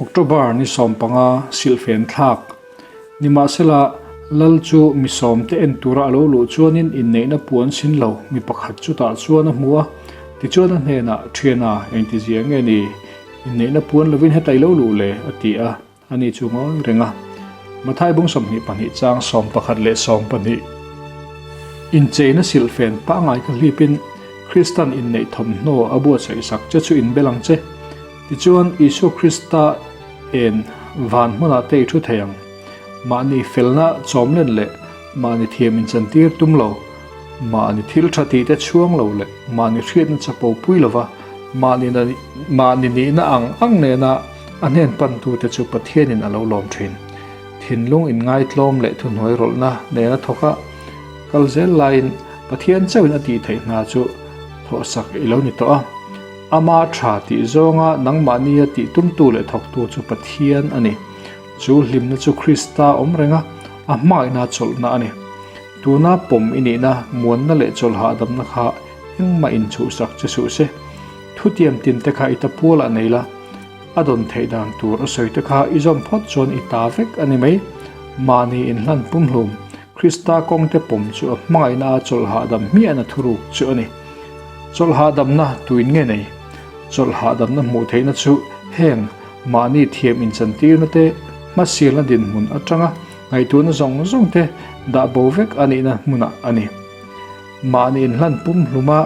October ni 15 silhfen thlak. Nimahsela, Lal chu mi sawmte en tura a lo luh chuanin inneihna puan sin lo mi pakhat chutah chuan a hmu a, tichuan a hnenah, Thiana, engtizia nge ni? Inneihna puan lovin heta i lo luh le? a ti a. Ani chu ngawi reng a. Mathai bung 22 chang 11 leh 12. Incheina silhfen pangngai ka hlipin Kristan inneih thawmhnaw a buatsaih sak che chu inbel ang che. Tichuan, Isua Krista en van hmunah te i thu thei ang. Mahni felna chawmlen leh mahni thiam inchantir tum lo, mahni thil tha tih te chhuang lo leh mahni hriatna chapo pui lova mahni mahni nihna ang ang nena a hnen pantute chu Pathianin a lo lawm thin. Thinlung inngaitlawm leh thuhnuai rawlhna nena thawk a kal zel laiin Pathian chauhin a tih theih hna chu thawhsak i lo ni tawh a. Ama tha tih zawnga nangmahnia tih tumtu leh thawktu chu Pathian a ni. Chu hlimna chu Krista awm renga a hmangaihna chawlhna a ni. Tuna pawm i nihna muanna leh chawlh hahdamna kha engmah inchhuhsak che suh se. Thutiam tinte kha i ta pualah nei la, a dawn theih dan tur a sawi te kha i zawm phawt chuan i ta vek a ni mai. Mahni inhlan pumhlum, Krista kawngte pawm chu a hmangaihna a chawlh hahdam hmiahna thuruk chu a ni. Chawlh hahdamna tuin nge nei? Chawlh hahdamna hmuh theihna chu heng mahni thiam inchantirna te, hmasialna dinhmun atanga ngaihtuahna zawng zawng te dah bo vek a nihna hmunah a ni. Mahni inhlan pumhluma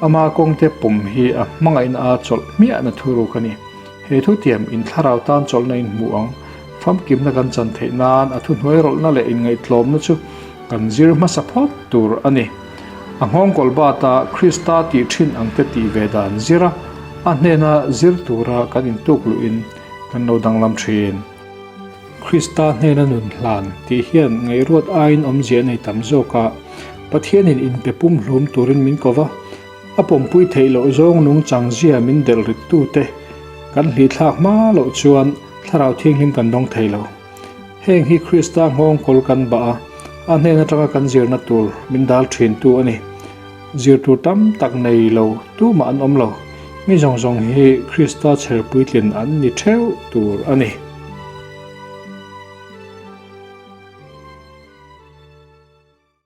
ama kawngte pawm hi a hmangaihna a chawlh hmiahna thuruk a ni. He thutiam in thlarau tan chawlhna in hmuh ang. Famkimna kan chan theih nan a thuhnuai rawlhna leh inngaihtlawmna chu kan zir hmasa phawt tur a ni. A nghawngkawl bata Krista tih thin ang te tih ve dan zira a hnena zir tura kan intuk luhin kan lo danglam thin. Krista hnena nun hlan tih hian ngaihruat aiin awmzia a nei tam zawk a, Pathianin inpe pumhlum turin min ko va, a pawmpui theih loh zawng nungchang zia min delh rittute kan hlithlak hma loh chuan Thlarau Thianghlim kan dawng thei lo. Heng hi Krista nghawngkawl kan bah a, a hnen atanga kan zirna tur min dal thintu a ni. Zir tur tam tak nei lo tumah an awm lo. Mi zawng zawng hi Krista chher puitlin an ni theuh tur a ni.